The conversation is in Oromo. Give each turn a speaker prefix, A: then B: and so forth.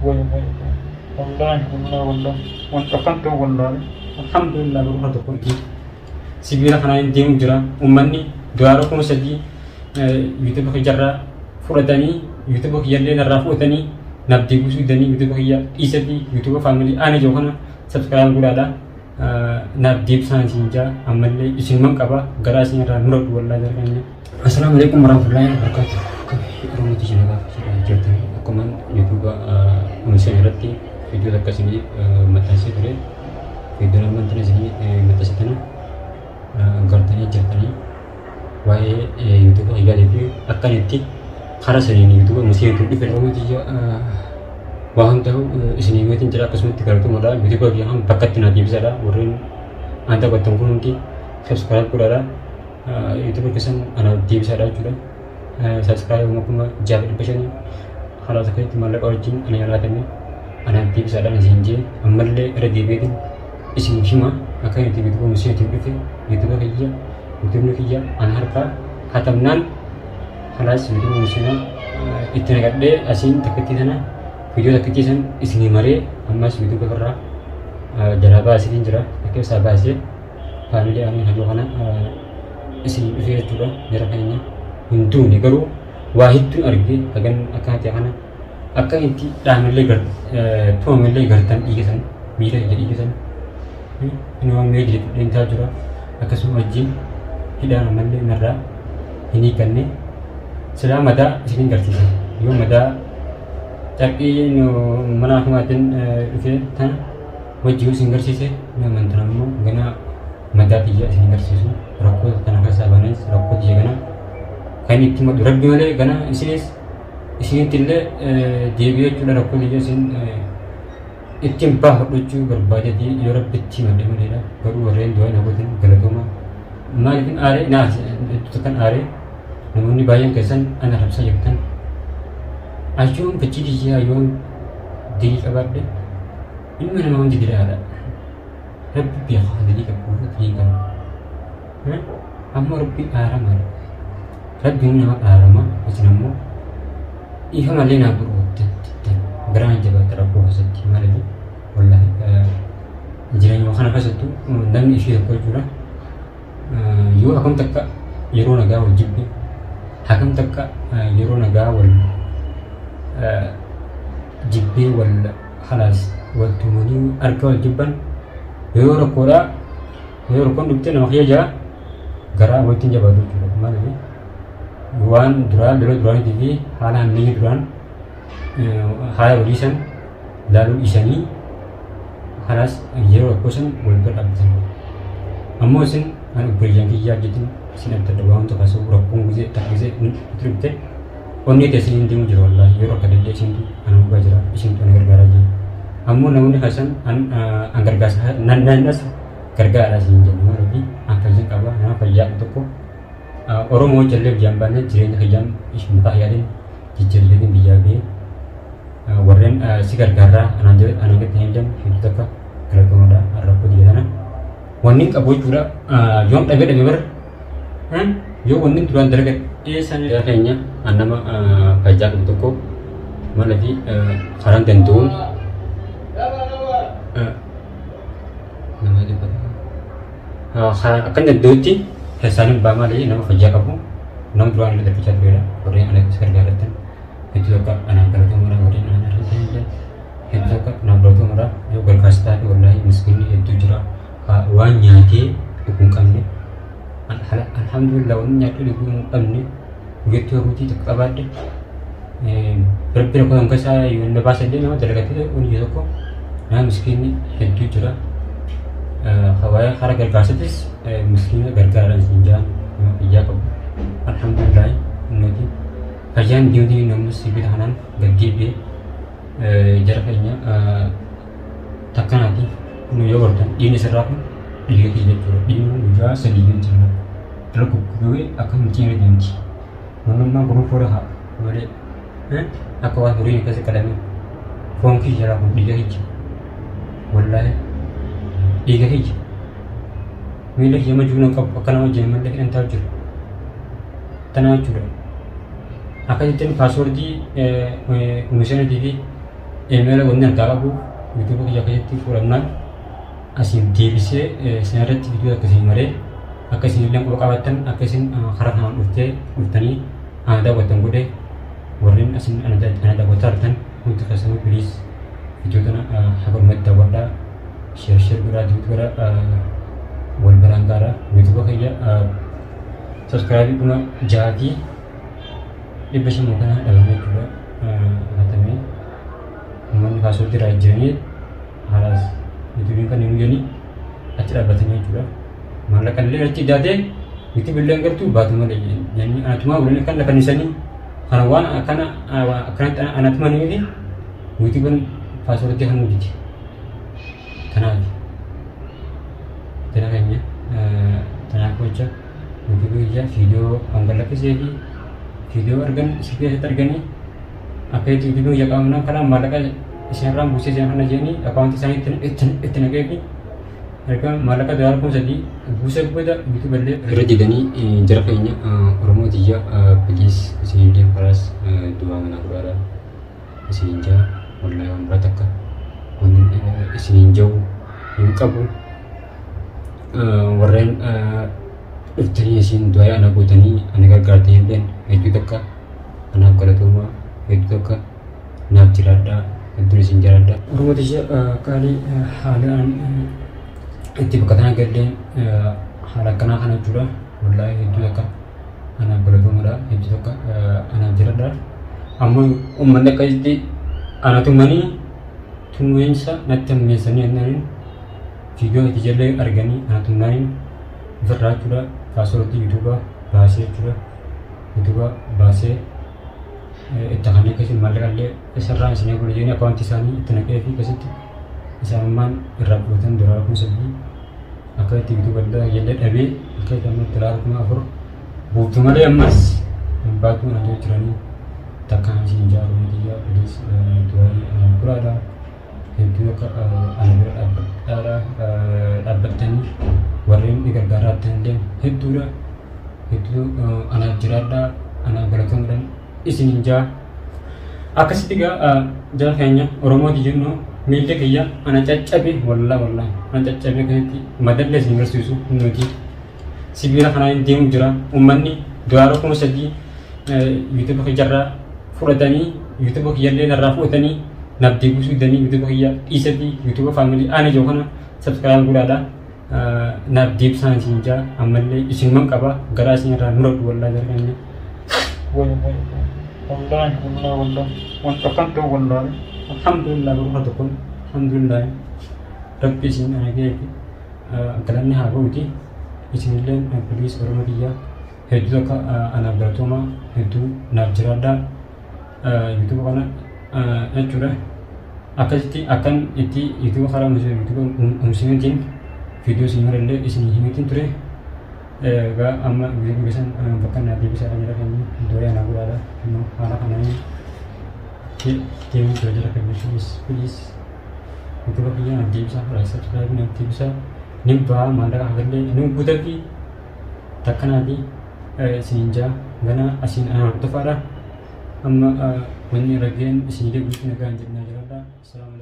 A: Way way way. Wallaahi wallaahi wallaahi. Wanta akkan ta'u wallaahi.
B: Alhamdulillah garuu haa tokko sibiila kanaan hin deemu jira. Uummanni doolaara 3000 YouTube kiyyarraa fudhatanii YouTube kiyyallee narraa fudhatanii naaf deebisuu didanii YouTube kiyya dhiisatii YouTube family aana jiru kana subscribe godhaadha. Naaf deebisaan isin jaa ammallee isinuman qaba garaa isin irraa muradhu wallaa jara keenya. Assalaamu alaikum warahmatullahi wabarakatuh. Oromoo tiyya nagaa fi jirtan akkuma YouTube oomishan irratti viidiyoo takka isinii maxxansee ture. Viidiyoon ammaan tana isinii maxxanse tana gartanii jirtanii waa'ee YouTube kiyyaatii fi akkan itti karaa saniin YouTube museentu dhufe. Oromoo tiyya waa hundaa'u isinii himeetiin jira akkasumatti galatomadha. YouTube kiyya kan bakka itti naa deebisadha. Warreen aan taphattan kun hundi subscribe godhaadha. YouTube keessan anaaf deebisaadha jechuudha. Subscribe 6500 karaa tokkotti maallaqa wajjin ana yaalaatamee anaaf deebisaadhaan isin jee ammallee irra deebi'eetiin isin hima akka itti YouTube museentiin dhufe YouTube kiyya YouTube kiyya ana harkaa hatamnaan kalaas YouTube museenaa itti naqadhee asiin takkittii tana viidiyoo takkittii san isinii maree ammas YouTube irraa jalaa baasitiin jira akka isaa baasee family ani hajoo kana isinii dhufee jechuudha. Jara keenya hin duune garuu waa hedduun argee hagan akka ta'e kana akka itti dhaamallee gar tumamallee gartan dhiiga san miila kiyya dhiiga san inuma meedii fudheentaa jira akkasuma wajjin hidhaan ammallee narraa hin hiikanne silaa madaa isiniin garsiisa yoo madaa carqii mana himaatiin dhufee tana wajji yoo isin garsiise ni amantan ammoo ganaa madaa tiyya isin garsiisu rakkoo tana keessaa banees rakkoo tiyya gana kan itti madhu rabbi malee gana isinis isinitti illee deebi'ee jechuudha rakkoo tiyya isin ittiin baafadhu jechuu barbaadeeti yoo rabbitti himadhe maleedha garuu warreen du'aa na gootan galatooma maaliifin aaree naas hedduu kan aaree namoonni baay'een keessan ana rabsaa jirtan achuun fachii tiyyaa yoon dilii qabaadhe ilma namaa hundi diraadha. Rabbi beeka dilii qabu warra dilii hin qabne. Ammoo rabbi aaramaadha. Rabbi nama aarama isin ammoo dhiifama malee naa godhu garaan jabaata rakkoo keessatti maaliif wallaahi jireenya kana keessattuu namni ishee tokko jechuudha. Yoo hagam takka yeroo nagaa wal jibbe hagam takka yeroo nagaa wal jibbee wal halaas wal tumanii arga wal jibban yeroo rakkoodhaa yeroo rakkoon dhufte nama kiyya jaa garaa walitti hin jabaatu jechuudha. Maaliif waan duraan lola duraaniitii fi haala hammeenya duraan haala walii san laaluu dhiisanii halaas yeroo rakkoo san wal bira dhaabbatan. Ammoo isin an obboleeyyan kiyyaa jettin isin adda adda waan tokko haasa'u rakkoon gisee takka gisee itti dhufte onnee teessan hin deemu jira wallaahi yeroo akka dallee isintu ana gubbaa jira isintu ana gargaaraa jira. Ammoo namoonni keessan an an gargaarsa nan nan as gargaaraa isin jenna maaliif an fayyan qaba nama fayyaa tokko Oromoo jallee biyyaan baanee jireenya kiyyaan mataa kiyyaatiin jijjiirreetiin biyyaa bahee warreen si gargaarraa anaan jedhe anaan gadi hin jedhan hedduu takka galatoomadha rakkoo biyya tana. Wanni hin qabu jechuudha yoon dhabee dhabe bar yoo wanni duraan dalagadhee san keenya an nama fayyaa qabu tokko mala fi karaan danda'uun nama akkan danda'utti keessaan hin baa malee nama fayyaa qabu nama duraan illee darbichaa turedha warreen ana keessa gargaarattan hedduu takka anaan galatoomadha warreen anaan argatan illee hedduu takka anaan galatoomadha yoo gargaarsa taate wallaahi miskiinni hedduu jira waan nyaatee dhuguu hin qabne alhamdulillah waan nyaadhee dhuguu hin qabne guyyattuu ruutii takka qabaadhe rabbi rakkoo kan keessaa yoo na baasa illee nama dalagatee hojii tokko nama miskiinni hedduu jira. Waa'ee karaa gargaarsatis miskiina gargaaraan isin jaan nama fayyaa qabu. Alhamdulillah nuti fayyaan deemtee namni sibiila kanaan gad deebi'ee jara keenya takkanaati nu yoo bartan dhiigni sirraa kun dhiiga kiyya jechuudha. Dhiigni kun guyyaa sadii kan jira. Irra goggogee akka hin ciine deemti. Namummaan kun fuula haa malee akka waan horiin keessa qalame foon kiyya jalaa kun dhiiga kiyya. Wallaahi dhiiga kiyya. Miila kiyya majuuna qabu akka nama jiran malee hidhan taa'u jiru. Tanaa jechuudha. Akka jettan password uumishaniitii fi Email wanni harkaa qabu YouTube kiyya keessatti fuudhamnaan asiin deebisee isin irratti viidiyoo akkasii maree akka isin illee quba qabaattan akka isin karaa kanaan dhuftee dhuftanii ana daawwattan godhe. Warreen asin ana daawwachaa jirtan hundi keessanuu please viidiyoo tana haga dhumatti daawwadhaa, share share godhaa, duuti godhaa, wal biraan gaaraa. YouTube kiyya subscribe 6500 kana dhabamee jechuudha. Hatamee uummanni password irraa jijjiiranii haalaas YouTubeiin kan hin jedhanii achi dhaabbatanii jechuudha. Maallaqa illee achi daatee YouTube illee gartuu baatu malee jedhanii anatumaa waliin kan lafannisanii kana waan akkana akkanatti anatuma ni fi YouTubeiin password kan hojjete. Kanaaf tana keenya tanaaf jecha YouTube kiyya viidiyoo hanga lakkisee fi viidiyoo argan si keessatti arganii akka itti YouTube kiyya qaamnaan karaa maallaqa isinirraan buusee isin kana jedhanii account isaanii itti naqee fi erga maallaqa doolaara 3000 buusee booda YouTube illee irra didanii. Jara keenya Oromoo tiyya, please isinillee karaas du'aa mana godhaadha isinin jaa. Wallahi waan biraa takka wanni isinin jiru hin qabu. Warreen dhuftanii isin du'aa ana gootanii ana gargaartanii illee hedduu takka anaaf galatoomaa, hedduu takka naaf jiraadhaa, hedduun isin jiraadha. Oromoo tiyya qaalii, haala itti bakka tana galleen haala akkanaa kana jechuudha. Wallaahi hedduu takka anaaf galatoomaadha, hedduu takka anaaf jiraadha. Ammoo uummanni akkasitti ana tumanii tumeensa natti hammeessanii jennaan viidiyoo itti jallee arganii ana tumnaaniin ofirraa jechuudha password YouTube baasee jechuudha. YouTube baasee itti kanneen akkasii maallaqa illee isarraa isin eeguu jedhanii account isaanii itti naqee fi akkasitti isaanummaan irraa fudhatan doolaara 3000. Akka itti YouTube illee jallee dhabee akka itti amma doolaara 4000 buutu malee ammas hin baatu na jiranii takkaan isin jaaru biyya. Please du'aa guraadha, hedduu akka ana bira dhaabbattanii warreen ni gargaaraa illee hedduudha, hedduu anaaf jiraadhaa, anaaf galatoomuudhaan isinin jaa. Akkasitti egaa jara keenya Oromooti jennu, miilli kiyya ana caccabe, wallaa wallaa ana caccabe. Akkasitti madallee isin agarsiisu nuti sibiila kanaan deemu jira. Uummanni doolaara 3000 YouTube kiyyarraa fudhatanii YouTube kiyyallee narraa fudhatanii naaf deebisuu didanii. YouTube kiyya dhiisatii YouTube family ana jiru kana subscribe godhaadha naaf deebisaan isin jaa. Ammallee isinuman qaba, garaa isin irraa muradhu wallaa jara keenya.
A: Way way wallahi wallahi wallahi wanta kan ta'u wallahi.
B: Alhamdulillah, barumsa tokkoon alhamdulillah rabbi isin ana ga'eefi galanni haa ga'uti. Isinillee please Oromoo kiyya hedduu takka anaaf galatooma, hedduu naaf jiraadhaa. YouTube kana jechuudha akkasitti akkan itti YouTube karaa YouTube umsiniitiin viidiyoo isin marallee isin himitiin ture. Egaa amma viidiyoo keessan bakka naa deebisaa jira keenya du'aa naa godhaadha. Immoo haala kanaan deemuu jira jira keenya. Please please YouTube kiyya naaf deebisaa, karaa subscribe naaf deebisaa. Ni ba'a maallaqa hagallee ni guutafi takkanaati isiniin jaa. Gana asiin ana hordofaadha. Amma wanni rageen isin deebisu nagaan jennaa jiraadha. Assalaamu.